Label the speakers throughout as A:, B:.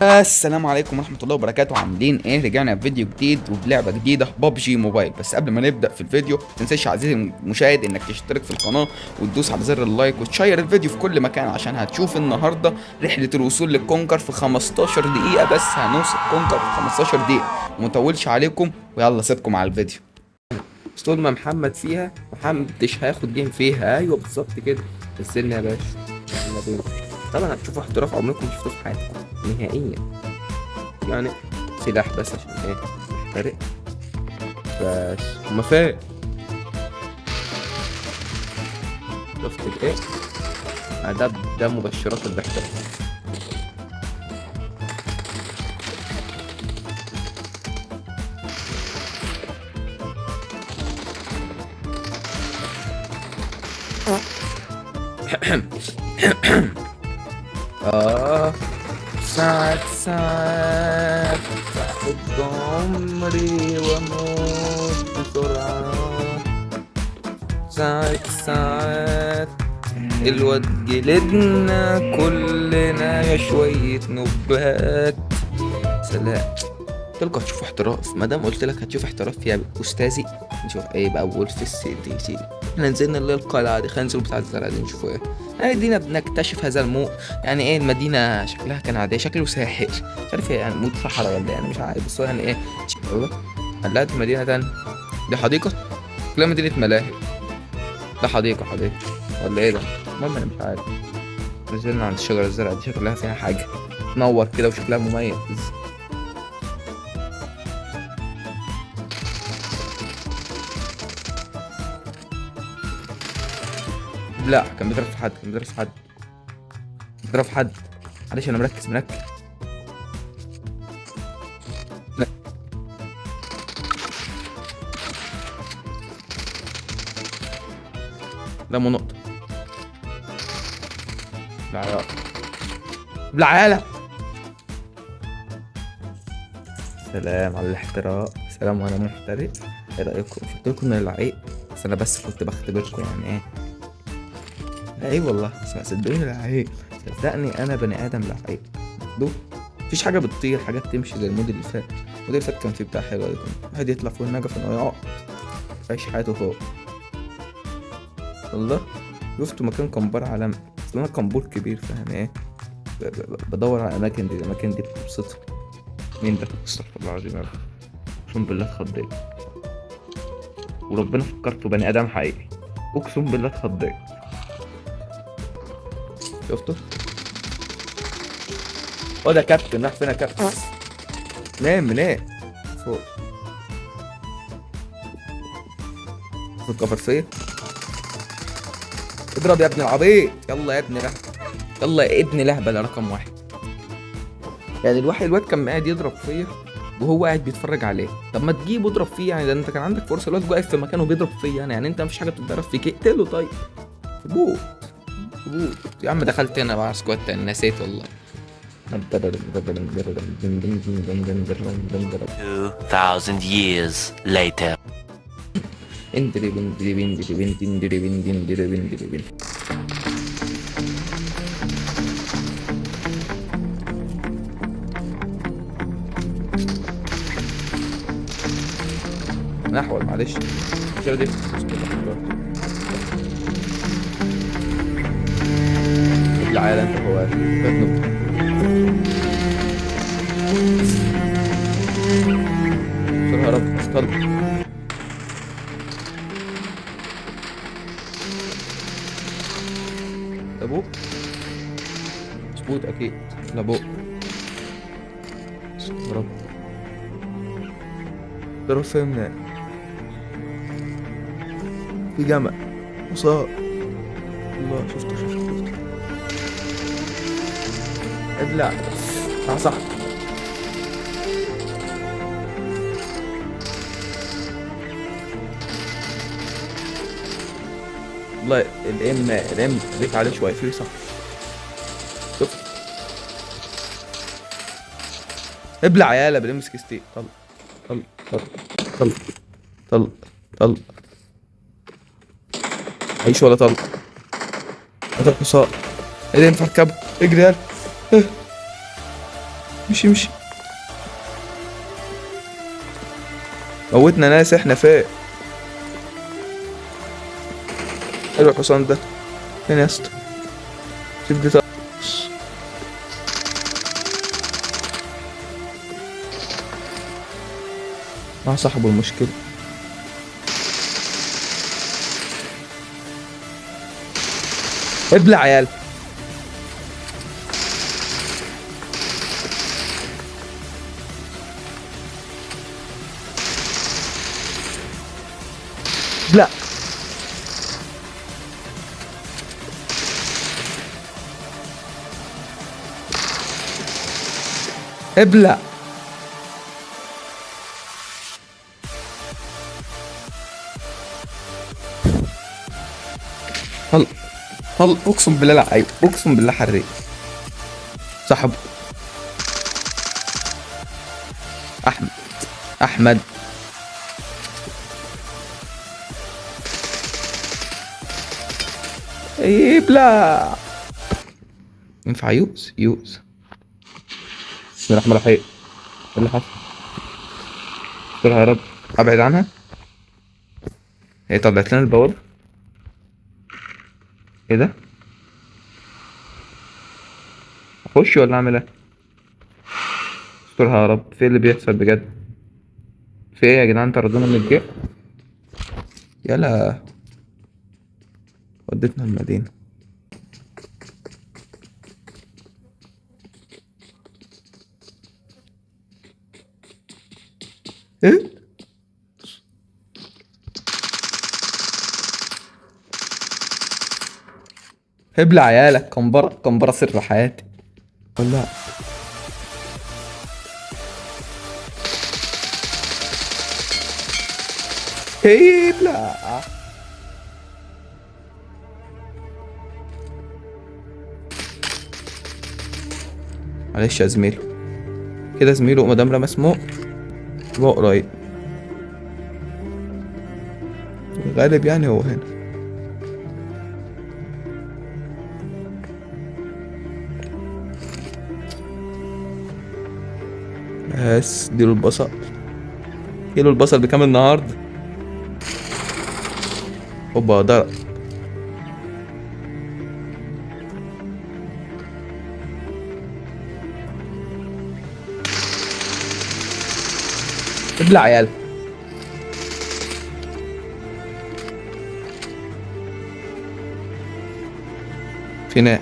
A: السلام عليكم ورحمة الله وبركاته. عاملين ايه؟ رجعنا بفيديو جديد وبلعبة جديدة بابجي موبايل. بس قبل ما نبدأ في الفيديو متنساش يا عزيزي المشاهد انك تشترك في القناة وتدوس على زر ال like وتشير الفيديو في كل مكان، عشان هتشوف النهاردة رحلة الوصول لل Conqueror في 15 دقيقة بس. هنوصل Conqueror في 15 دقيقة ومطولش عليكم، ويلا سيبكم على الفيديو.
B: بس طول ما محمد فيها محدش هياخد game فيها. ايوه بالظبط كده. نزلنا يا باشا، يلا بينا. طبعا هتشوفوا احتراف عمركم ما شفتوه في حياتكم نهائيا. يعني سلاح بس عشان ايه؟ نحترق بس. هما فين؟ شفت الايه؟ ده مبشرات الاحتراف. آه ساعات ساعات أحب عمري وأموت بسرعة. ساعات ساعات الواد جلدنا كلنا يا شوية نبات. سلام. قلت لكم هتشوفوا احتراف، ما دام قلت لك هتشوف احتراف يا استاذي. نشوف ايه بقى. وولف السي دي سي. احنا نزلنا للقلعه دي، خلينا ننزل بتاع الزرع دي نشوفوا ايه. يعني دينا بنكتشف هذا يعني ايه المدينة شكلها كان عادية، شكله ساحر، مش عارف ايه، يعني mood صحراء ولا يعني مش عارف، بس هو يعني ايه. والله قلعت مدينة تانية. دي حديقة، شكلها مدينة ملاهي. ده حديقة، حديقة ولا ايه ده؟ المهم انا مش عارف. نزلنا عند الشجرة الزرقاء دي، شكلها فيها حاجة تنور كده وشكلها مميز. لا كان بيضرب في حد، كان بيضرب في حد، بيضرب في حد. معلش انا مركز مركز. لا لا مو نقطة. لا لا لا لا. سلام على الاحتراق، سلام وانا محترق. ايه رأيكم؟ قلت لكم ان العيب، بس انا بس كنت بختبركم يعني ايه. لعيب والله، بس صدقوني لعيب، صدقني انا بني ادم لعيب. دول مفيش حاجة بتطير، حاجات تمشي زي ال mode اللي فات. ال mode اللي فات كان فيه بتاع حلو أوي، كان واحد يطلع فوق النجف انه يقعد يعيش حياته فوق. والله شفت مكان كمبار عالمي، اصل انا كمبور كبير فاهم ايه. بدور على الاماكن دي، الاماكن دي بتبسطني. مين ده؟ استغفر الله العظيم يا رب، اقسم بالله اتخضيت وربنا فكرته بني ادم حقيقي، اقسم بالله اتخضيت. شفته؟ هو ده كابتن، راح فين يا كابتن؟ نام منين؟ فوق. خد كفر فيا. اضرب يا ابن العبيط، يلا يا ابن لهبل، يلا يا ابن لهبل رقم واحد. يعني الواحد الواد كان قاعد يضرب فيا وهو قاعد بيتفرج عليه. طب ما تجيبه اضرب فيه يعني، ده انت كان عندك فرصة. الواد واقف في مكانه بيضرب فيا انا، يعني انت مفيش حاجة بتتضرب فيك، اقتله. طيب bot bot يا عم. دخلت هنا مع squad تاني، نسيت والله.
C: 2,000 years later.
B: اندري بندري بندري بندري بندري بندري بندري. نحول معلش مش راضي. العالم انت هو بسرعة يا رب طلع. لابوك مظبوط اكيد لابوك. يا رب ضرب فين؟ في جمل وصار. الله شفته شفته شفته. ابلع مع صاحبي. والله الام ليك عليه شوية في صح. شفت؟ ابلع يالا بالام 16. طلع طلع طلع طلع طلع طلع. عيش ولا طلع. هات الحصان. ايه ده ينفع اركبه؟ اجري يالا. امشي امشي. موتنا ناس احنا فين؟ حلو الحصان ده. فين يا اسطى؟ سيب دي. مع صاحبه المشكلة. ابلع عيال. لا ابلع. هل هل اقسم بالله لعيب، اقسم بالله حريق. صاحب احمد احمد. ابلع. ينفع use use. بسم الله الرحمن الرحيم. ايه اللي حصل؟ بسرعة يا رب ابعد عنها. هي طلعت لنا البوابة. ايه ده؟ اخش ولا اعمل ايه؟ استرها يا رب. في اللي بيحصل بجد؟ في ايه يا جدعان؟ طردونا من ال game. يلا ودتنا المدينة. ايه؟ ابلع عيالك. كمبرة كمبرة سر حياتي. ولا ابلع. معلش يا زميلو كده، زميلو ما دام رمى سموك هو قريب غالب يعني، هو هنا. بس اديله البصل. كيلو البصل بكام النهارده؟ هوبا ضرب. ابلع عيال. في ناس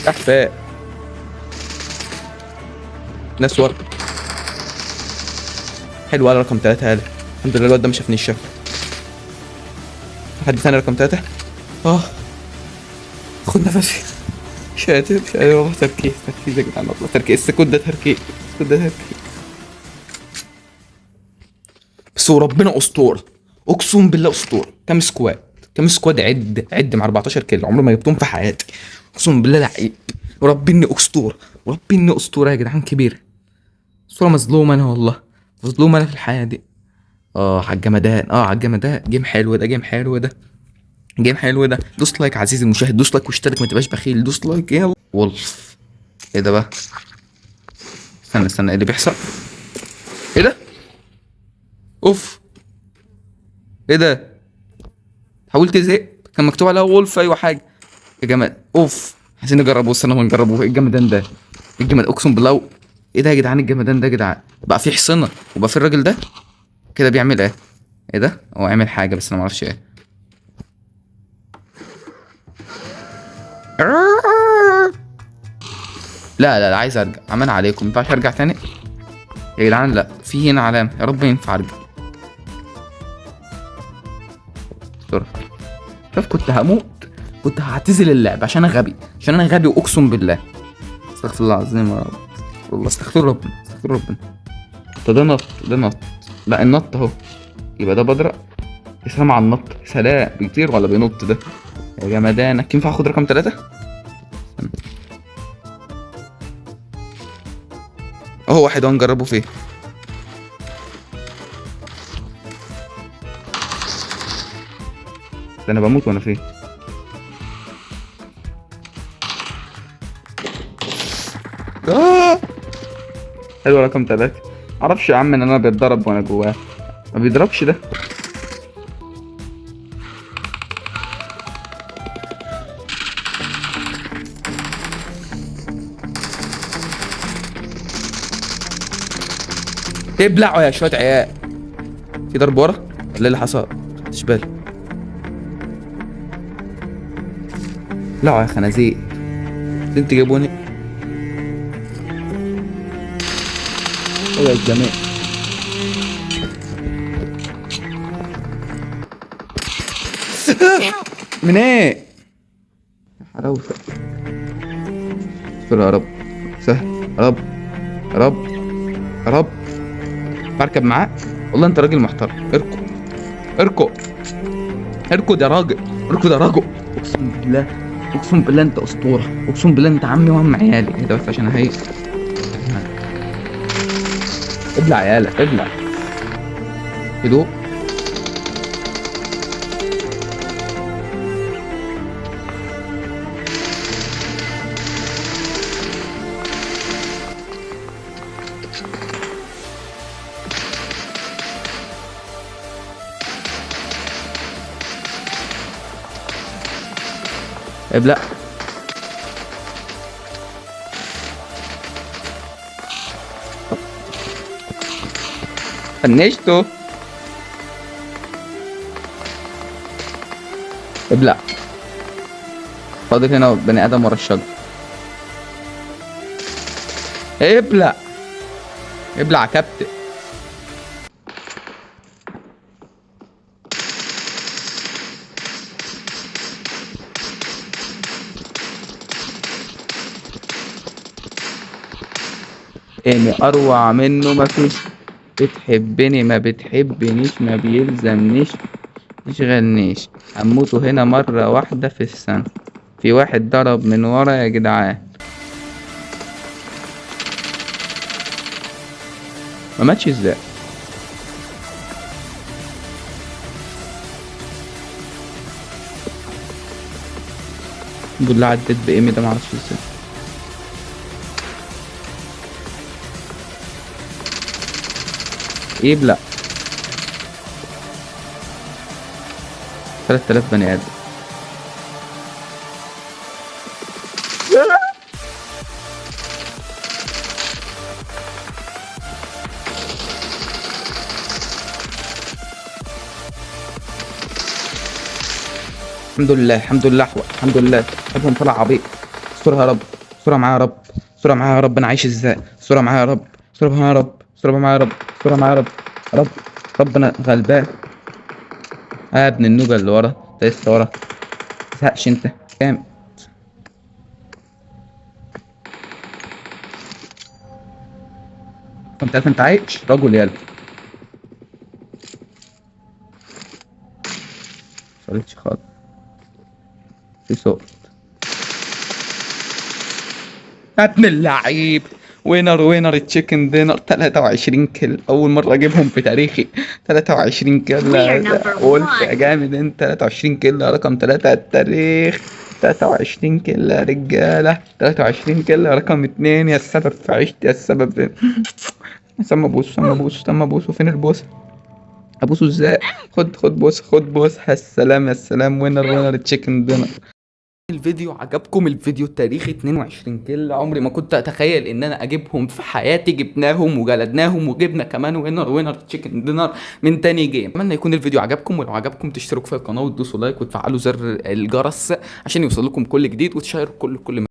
B: احفاء، ناس ورا. حلو على رقم 3 هذا. الحمد لله الواد ده ما شافنيش. شكله حد ثاني رقم 3. خد نفسي. مش قادر مش قادر والله. تركيز تركيز يا جدعان والله تركيز. السكوت ده تركيز، السكوت ده تركيز. بس وربنا اسطورة، اقسم بالله اسطورة. كم squad؟ كم squad؟ عد عد مع 14 kill عمري ما جبتهم في حياتي. اقسم بالله لعيب، وربي اني اسطورة، وربي اني اسطورة يا جدعان كبيرة. اسطورة مظلومة انا والله، مظلومة انا في الحياة دي. على الجمدان، على الجمدان. game حلو ده، game حلو ده، game حلو ده. دوس like عزيزي المشاهد، دوس like واشترك، ما تبقاش بخيل، دوس like. يلا wolf. ايه ده بقى؟ استنى استنى، ايه اللي بيحصل؟ ايه ده؟ اوف، ايه ده؟ حاولت ازاي؟ كان مكتوب عليها wolf. ايوه حاجة يا جماعة. اوف، عايزين نجربه. استنى ما نجربه. ايه الجمدان ده؟ ايه الجمد؟ اقسم بالله ايه ده يا جدعان؟ الجمدان ده يا جدعان. بقى في حصنه وبقى في الراجل ده كده بيعمل ايه؟ ايه ده؟ هو عامل حاجة بس انا ما اعرفش ايه. لا لا لا، عايز ارجع. امان عليكم، ما ينفعش ارجع تاني يا جدعان. لا، في هنا علامة، يا رب ينفع ارجع. بسرعة. شوف، كنت هموت، كنت هعتزل اللعب عشان انا غبي، عشان انا غبي واقسم بالله. استغفر الله العظيم يا رب، والله استغفر ربنا، استغفر ربنا. ده ده نط، ده نط. لا النط اهو، يبقى ده بدرة. يا سلام على النط، سلام. بيطير ولا بينط ده يا جمدانك؟ ينفع اخد رقم 3؟ اهو واحد اهو، نجربه فيه. ده انا بموت وانا فيه.
A: آه. حلو رقم 3. معرفش يا عم ان انا بيتضرب وانا جواه، ما بيضربش ده. تبلعوا يا شوية عيال. في ضرب ورا ولا ايه اللي حصل؟ خدتش بالي. لا يا خنازير انت جايبوني. ايه يا جماعة؟ من ايه؟ حلاوتك. استر يا رب، سهل يا رب يا رب يا رب. بركب معاك والله، انت راجل محترم. اركض اركض اركض يا راجل، اركض يا راجل. اقسم بالله، اقسم بالله انت اسطورة، اقسم بالله انت عمي وعم عيالي. ايه ده بس عشان هي ابلع عيالك، ابلع. هدوء. ابلع. فنشته. ابلع. فاضل هنا بني ادم ورا الشجر. ابلع ابلع يا كابتن. يعني اروع منه مفيش. بتحبني ما بتحبنيش ما بيلزمنيش تشغلنيش. هموتوا هنا مرة واحدة في السنة. في واحد ضرب من ورا يا جدعان. ما ماتش ازاي؟ الحمد لله عديت بإيمي ده، معرفش ازاي. يبلع 3000 بني آدم. الحمد لله الحمد لله احوى الحمد لله. حبهم طلع عبيط. استرها يا رب، استرها معايا يا رب، استرها معايا يا رب. انا عايش ازاي؟ استرها معايا يا رب، استرها معايا يا رب، استرها معايا يا رب، استرها معايا يا رب. يا رب ربنا غلبان. يا ابن النوبة اللي ورا، انت لسه ورا، متزهقش انت. كام؟ انت عارف انت عايش رجل يالا. مصلتش خالص. في صوت. يا ابن اللعيب. winner winner chicken dinner. 23 kill، اول مرة اجيبهم في تاريخي. 23 kill.
D: We are number
A: قلت يا
D: one.
A: جامد انت. 23 kill رقم 3 على التاريخ. 23 kill يا رجاله، 23 kill رقم 2. يا السبب في عيشتي، يا السبب في. سما بوسه، سما بوسه، سما بوسه. فين البوسه؟ ابوسه ازاي؟ خد خد بوسه، خد بوسه. السلام يا السلام. winner winner chicken dinner. الفيديو عجبكم؟ الفيديو التاريخي 22 kill، عمري ما كنت اتخيل ان انا اجيبهم في حياتي. جبناهم وجلدناهم وجبنا كمان winner winner chicken dinner من تاني game. اتمنى يكون الفيديو عجبكم، ولو عجبكم تشتركوا في القناة وتدوسوا like وتفعلوا زر الجرس عشان يوصل لكم كل جديد، وتشيروا كل